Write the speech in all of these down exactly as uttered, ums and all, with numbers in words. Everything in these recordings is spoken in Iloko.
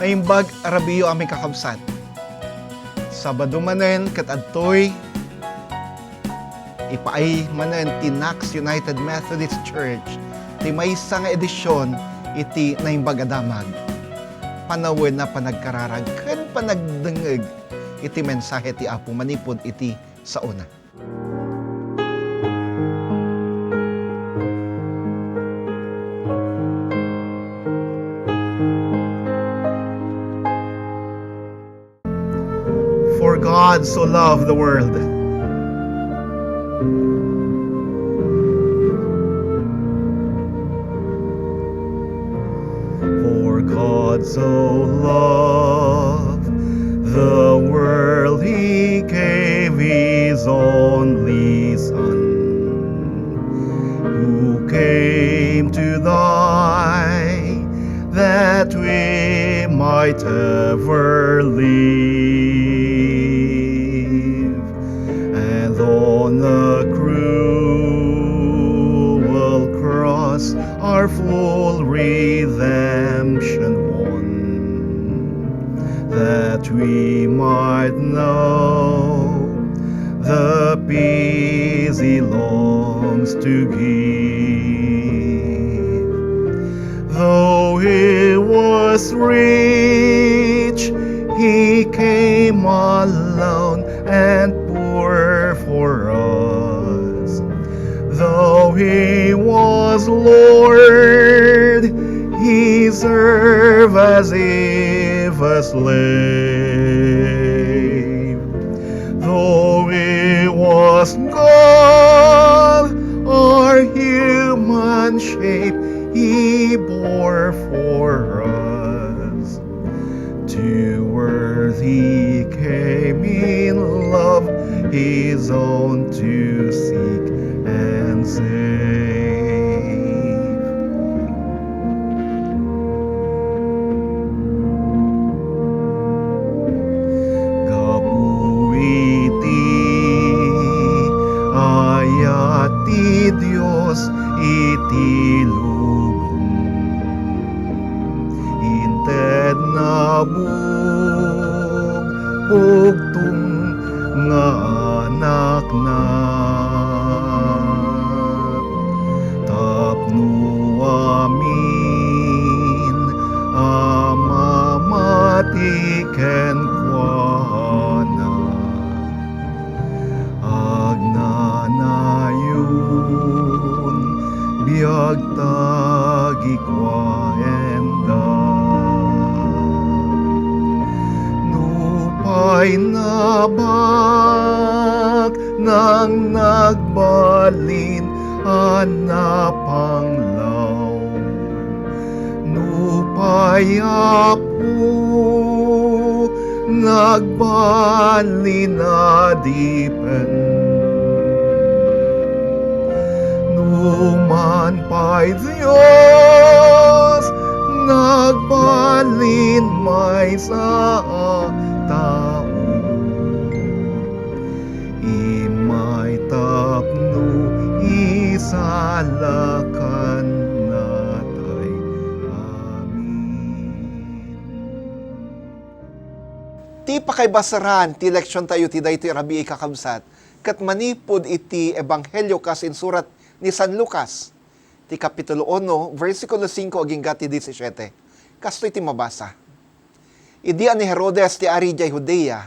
Naimbag a rabiyo, amin kakabsat. Sabado manen ket adtoy ipaay manen ti Knox United Methodist Church ti maysa nga edision iti Naimbag a Damag. Panawen a panagkararag ken panagdengngeg iti mensahe ti Apo manipud iti saona. For God so loved the world. For God so loved the world, he gave his only Son, who came to die that we might ever live. And on a cruel cross our full redemption won, that we might know the peace he longs to give. Though he was rich, he came alone and poor for us. Though he was Lord, he served as if a slave. Though he was God, our human shape he bore for us. To earth he came in love, his own to seek and save. Gapu iti ayat ti Dios iti lubong, inted na bug-, bugtong nga Anakna, tapno amin a mamati kenkuana, agnanayon biag ta gikuaenda. Nupay nabaknang nagbalin a napanglaw, nupay Apo nagbalin a dipen, numan pay Dios nagbalin maysa a tao, immay tapno isalakanna tay amin. Ti pakaibasaran ti leksiontayo ti daytoy a rabii, kakabsat, ket manipud iti Ebanghelio kas insurat ni San Lucas, ti Kapitulo uno, bersikulo singko agingga ti disisiete. Kastoy ti mabasa: Idi a ni Herodes ti ari idiay Judea,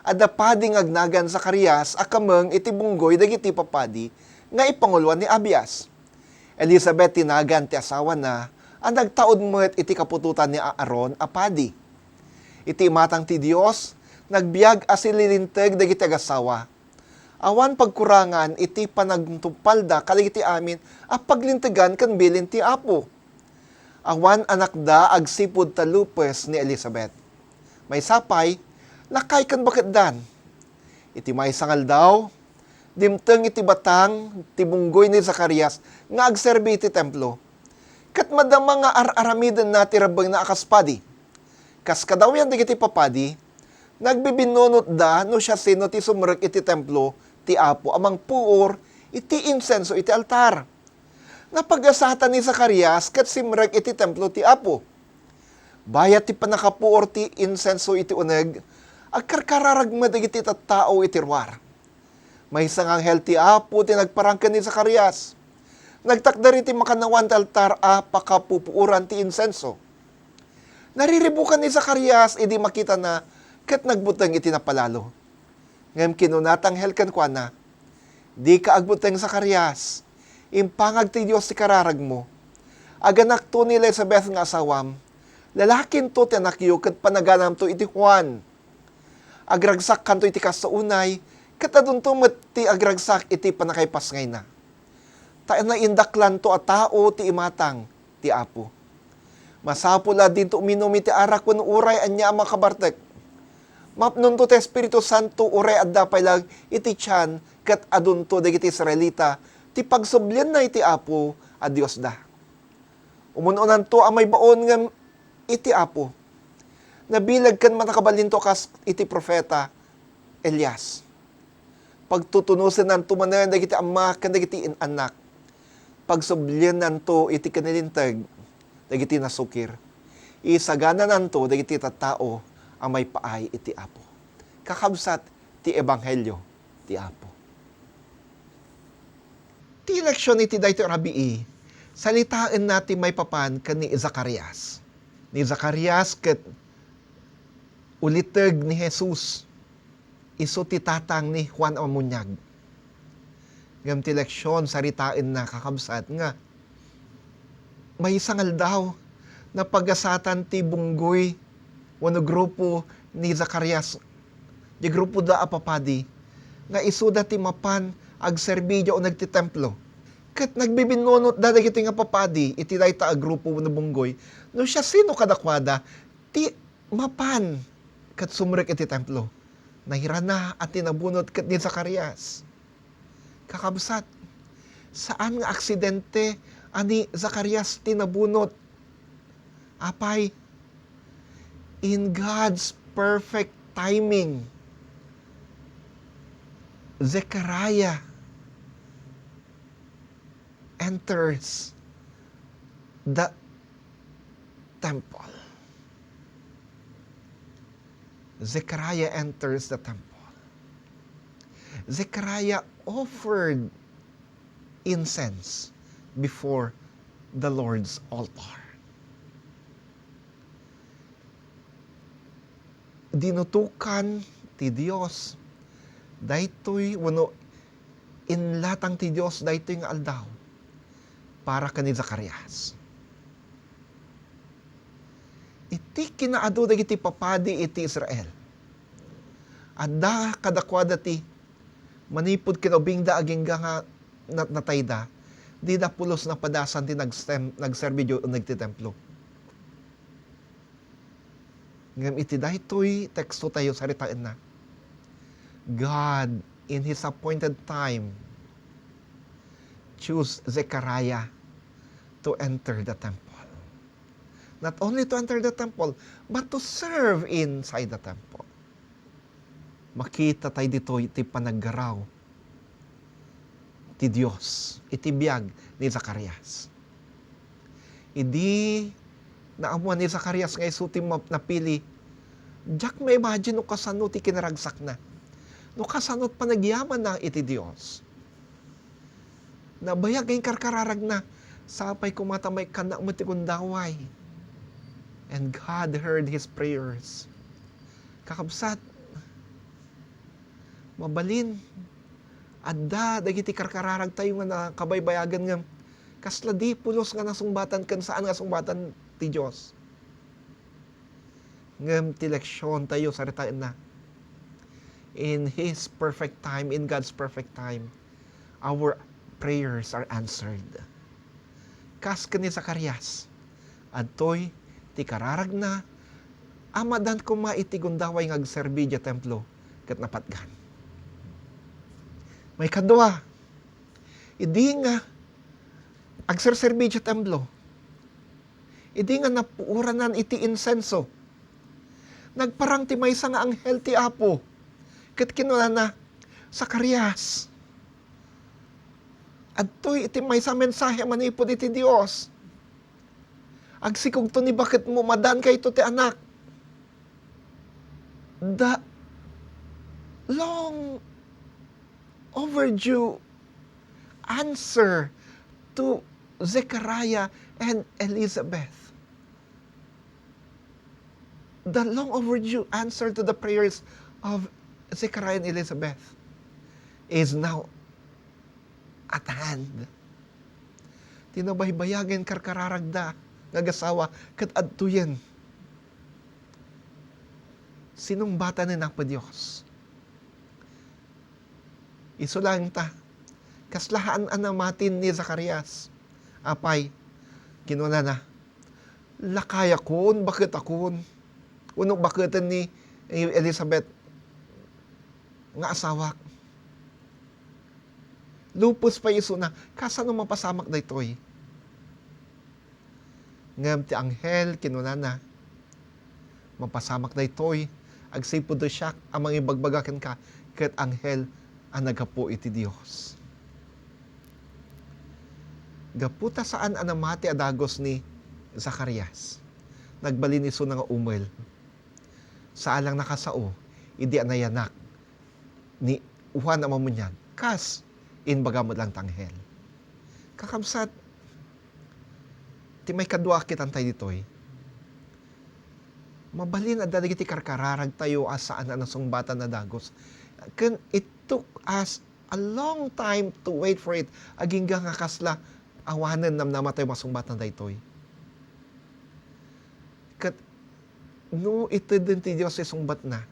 adda padi nga agnagan Zacarias a kameng iti bunggoy dagiti papadi nga ipanguloan ni Abias. Elizabet ti nagan ti asawana a nagtaud met iti kaputotan ni Aaron a padi. Iti imatang ti Dios, nagbiag a sililinteg dagiti agasawa. Awan pagkurangan iti panagtungpalda kadagiti amin a paglintegan ken bilin ti Apo. Awan anakda agsipud ta lupes ni Elizabet. Maysa pay, lakay ken baketdan. Iti maysa nga aldaw, dimteng iti batang ti bunggoy ni Zacarias nga agserbi iti templo, ket madama nga ar-aramidenna ti rebbengna a kas padi. Kas kadawian dagiti papadi, nagbibinnunotda no siasino ti sumrek iti templo ti Apo a mangpuor iti insenso iti altar. Napagasatan ni Zacarias ket simrek iti templo ti Apo. Bayat ti pannakapuor ti insenso iti uneg, agkarkararag met dagiti tattao iti ruar. Maysa nga anghel ti Apo ti nagparang ken ni Zacarias. Nagtakder iti makannawan ti altar a pakapupuoran ti insenso. Nariribukan ni Zacarias idi makitana ket nagbuteng iti napalalo. Ngem kinuna ti anghel kenkuana, "Dika agbuteng, Zacarias. Impangag ti Dios ti kararagmo. Aganakto ni Elisabet nga asawam. Lalakinto ti anakyo ket panaganamto iti Juan. Agragsakkanto iti kasta unay, ket adunto met ti agragsak iti pannakaipasngayna. Ta naindaklanto a tao ti imatang ti Apo. Masapul a dinto uminum iti arak wenno uray ania a makabartek. Mapnonto ti Espiritu Santo uray adda pay laeng iti tian ket adunto dagiti Israelita ti pagsublienna iti Apo a Diosda. Umun-unanto a maibaon ngem iti Apo. Nabileg ken mannakabalinto a kas iti profeta Elias. Pagtutunosenanto manen dagiti ama ken dagiti in-annak. Pagsubliennanto iti kinalinteg dagiti nasukir. Isaganananto dagiti tattao a maipaay iti Apo." Kakabsat, ti ebanghelio ti Apo. Ti leksion iti daytoy a rabii, salitaenna ti maipapan ken ni Zacarias. Ni Zacarias ket uliteg ni Jesus, isu ti tatang ni Juan a Mamuniag. Ngem ti leksion, saritaenna, kakabsat, nga maysa nga aldaw, napagasatan ti bunggoy wenno grupo ni Zacarias, ti grupoda a papadi, nga isuda ti mapan agserbi idiay uneg ti templo. Ket nagbibinnunotda dagitoy nga papadi iti dayta a grupo wenno bunggoy no siasino kadakuada ti mapan ket sumrek iti templo. Nairana a tinabunot ket ni Zacarias. Kakabsat, saan nga aksidente a ni Zacarias ti nabunot. Apay, in God's perfect timing, Zechariah enters the temple. Zechariah enters the temple. Zechariah offered incense before the Lord's altar. Dinutokan ti Dios daytoy wenno inlatang ti Dios daytoy nga aldaw para ken ni Zacarias. Iti kinaadu dagiti papadi iti Israel, adda kadakuada ti manipud kinaubingda agingga nga nat-, natayda, dida pulos napadasan ti nagsem-, nagserbi idiay uneg ti templo. Ngem iti daytoy teksto tayo, saritaenna, God, in His appointed time, choose Zechariah to enter the temple. Not only to enter the temple, but to serve inside the temple. Makita tayo ditoy ti panaggaraw ti Dios iti biag ni Zacarias. Idi naammuan ni Zacarias nga isu ti ma-, napili, diak ma-imagine no kasano ti kinaragsakna. No kasano ti panagyamanna iti Dios. Nabayag nga inkarkararagna, sapay koma ta maikkanna met ti gundaway. And God heard his prayers. Kakabsat, mabalin, adda dagiti karkararagtayo nga nakabaybayagan ngem kasla di pulos nga nasungbatan ken saan nga sungbatan ti Dios. Ngem ti leksion tayo, saritaenna, in His perfect time, in God's perfect time, our prayers are answered. Kas ken ni Zacarias, adtoy ti kararagna a madan koma iti gundaway nga agserbi idiay templo ket napatgan. Maikadua, idi nga agserserbi idiay templo, idi nga napuoranan iti insenso, nagparang ti maysa nga anghel ti Apo ket kinunana, "Zacarias, adtoy iti maysa a mensahe manipud iti Dios. Agsikogto ni baketmo, madaankayto ti anak. The long overdue answer to Zechariah and Elizabeth. The long overdue answer to the prayers of Zechariah and Elizabeth is now at hand. Ti nabaybayagen karkararagda nga agasawa ket adtoyen. Sinungbatan ni Apo Dios. Isu laeng ta, kasla haan a namatin ni Zacarias. Apay, kinunana, "Lakayakon, baketakon, wenno baketen ni Elizabeth nga asawak." Lupos pay isuna, kasano mapasamak daytoy? Ngem ti anghel kinunana, "Mapasamak daytoy, agsipud siak a mangibagbaga kenka ket anghel a naggapu iti Dios." Gapu ta saan a namati a dagus ni Zacarias, nagbalin isuna nga umel. Saan lang nakasao idi a nayanak ni Juan a Mammuniag, kas imbaga met lang ti anghel. Kakabsat, ti maikadua a kitantay ditoy, mabalin adda dagiti karkararagtayo a saan a nasungbatan a dagus. Ken it took us a long time to wait for it. Agingga nga kasla awanen namnamatayo masungbatan daytoy. Ket no itedden ti Dios ti sungbatna,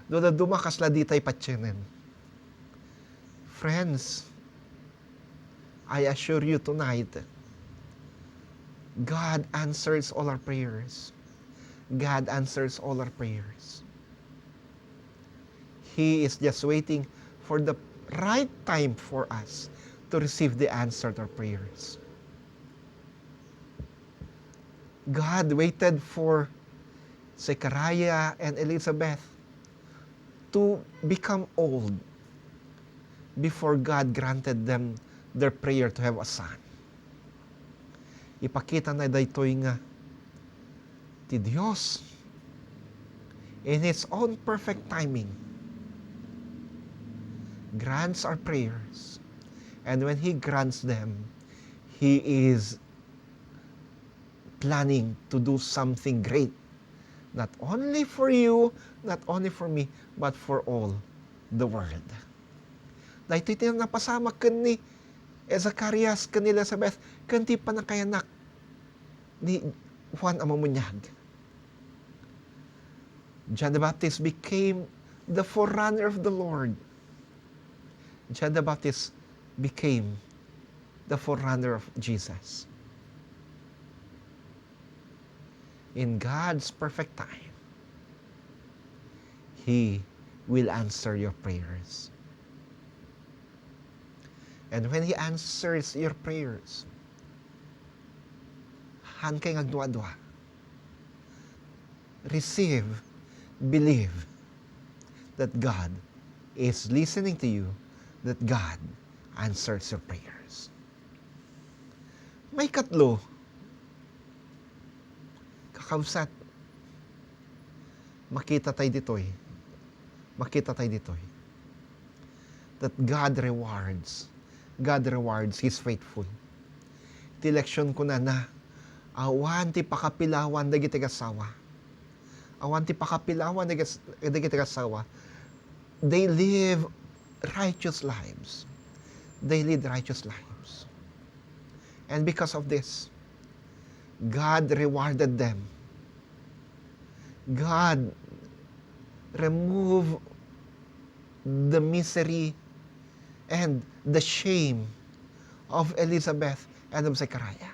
no dadduma, kasla ditay patienen. Friends, I assure you tonight, God answers all our prayers. God answers all our prayers. He is just waiting for the right time for us to receive the answer to our prayers. God waited for Zechariah and Elizabeth to become old before God granted them their prayer to have a son. Ipakitana daytoy nga ti Dios, in His own perfect timing, grants our prayers. And when He grants them, He is planning to do something great, not only for you, not only for me, but for all the world. Daytoy ti napasamak ken ni Zacarias ken ni Elizabeth ken ti pannakayanak ni Juan a Mammuniag. John the Baptist became the forerunner of the Lord. John the Baptist became the forerunner of Jesus. In God's perfect time, He will answer your prayers. And when He answers your prayers, haankay nga agdua-dua. Receive, believe that God is listening to you, that God answers your prayers. Maikatlo, kakabsat, makita tayo ditoy. Makita tayo ditoy. That God rewards. God rewards His faithful. Ti leksion kunana, awan ti pakapilawan dagiti agasawa. Awan ti pakapilawan dagis-, dagiti agasawa. They live righteous lives. They lead righteous lives. And because of this, God rewarded them. God removed the misery and the shame of Elizabeth and of Zechariah.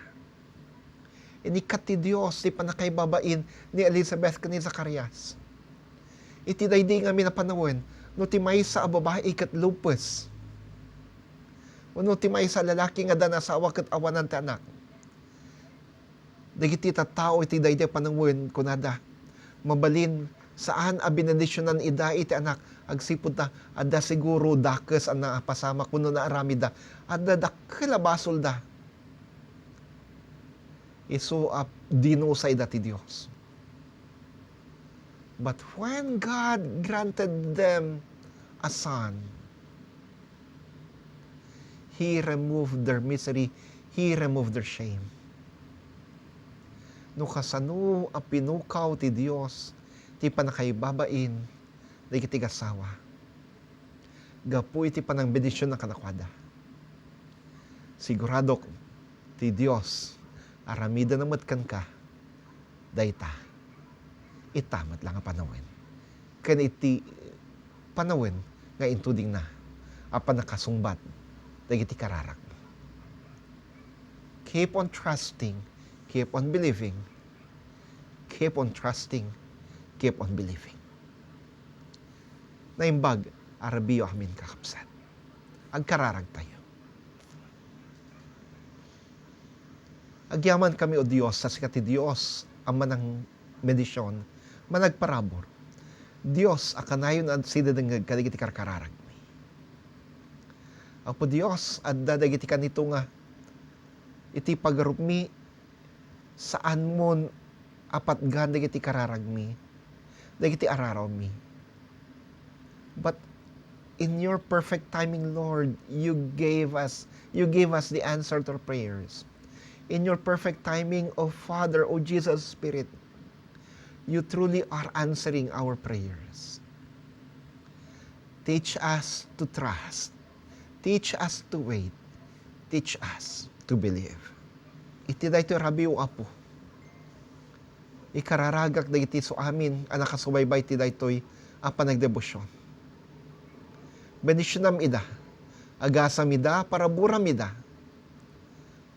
Inikkat ti Dios ti pannakaibabain ni Elizabeth ken ni Zacarias. Iti daydi ngamin a panawen, no ti maysa a babai ket lupes, wenno ti maysa a lalaki nga adda nasawa ket awanan ti anak, dagiti tattao iti daydi a panawen, kunada, mabalin saan a benedisionan ida iti anak, agsipud ta adda siguro dakes a napasamak wenno naaramidda, adda dakkel a basolda. Isu a dinusayda ti Dios. But when God granted them a son, He removed their misery, He removed their shame. No kasano a pinukaw ti Dios ti pannakaibabain dagiti asawa gapu iti panangbendision na kadakuada. Siguradok, ti Dios aramidna met kenka dayta. Ita met la nga panawen. Ken iti panawen nga intudingna a pannakasungbat dagiti kararagmo. Keep on trusting, keep on believing, keep on trusting, keep on believing. Naimbag a rabiyo amin, kakabsat. Agkararagtayo. Agyamankami, O Dios, ta sika ti Dios a manangbendision, managparabur. Dios a kanayon a sidadengngeg kadagiti karkararagmi. Apo Dios, adda dagiti kanito nga iti pagarupmi, saanmon a patgan dagiti kararagmi, dagiti ararawmi. But in your perfect timing, Lord, you gave us, you gave us the answer to our prayers. In your perfect timing, O Father, O Jesus Spirit, you truly are answering our prayers. Teach us to trust. Teach us to wait. Teach us to believe. Iti daytoy rabii, O Apo, ikararagak dagiti isuamin a nakasubaybay ti daytoy a panagdebosion. Bendisionam ida, agasam ida, paraburam ida.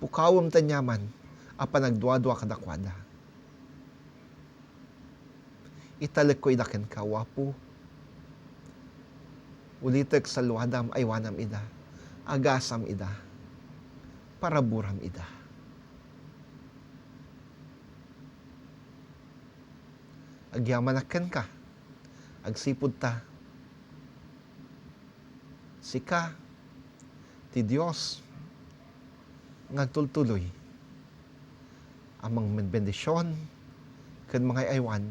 Pukawem ti aniaman a panagduadua kadakuada. Italekko ida kenka, O Apo. Ulitek, saluadam, aywanam ida, agasam ida, paraburam ida. Agyamanak kenka, agsipud ta sika ti Dios nga agtultuloy a mangbendision ken mangay-aywan,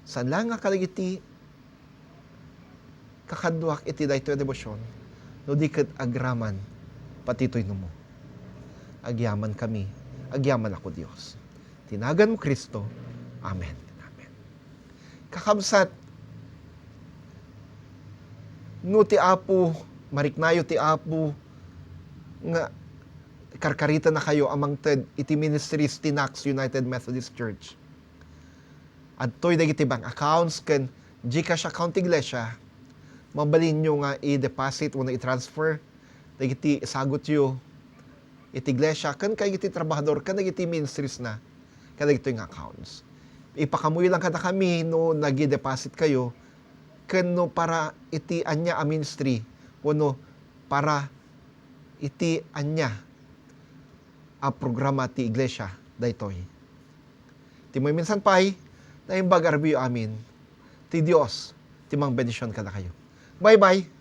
saan laeng nga kadagiti kakaduak iti daytoy a debosion, no di ket agraman pati toy numo. Agyamankami, agyamanak, O Dios. Ti naganmo, Cristo. Amen. Amen. Kakabsat, no ti Apo, mariknayo ti Apo nga karkaritanakayo a mangted iti ministries ti Knox United Methodist Church. Adtoy dagiti bank accounts ken GCash account ti iglesia. Mabalinyo nga i-deposit wenno i-transfer dagiti isagutyo iti iglesia ken kadagiti trabahador ken dagiti ministries na kadagitoy nga accounts. Ipakamuyo lang kadakami no nag-deposit kayo ken no para iti ania a ministry wenno para iti ania a programa ti iglesia daytoy. Ti mayminsan pay, naimbag a rabiyo amin, ti Dios ti mangbendision kadakayo. Bye-bye!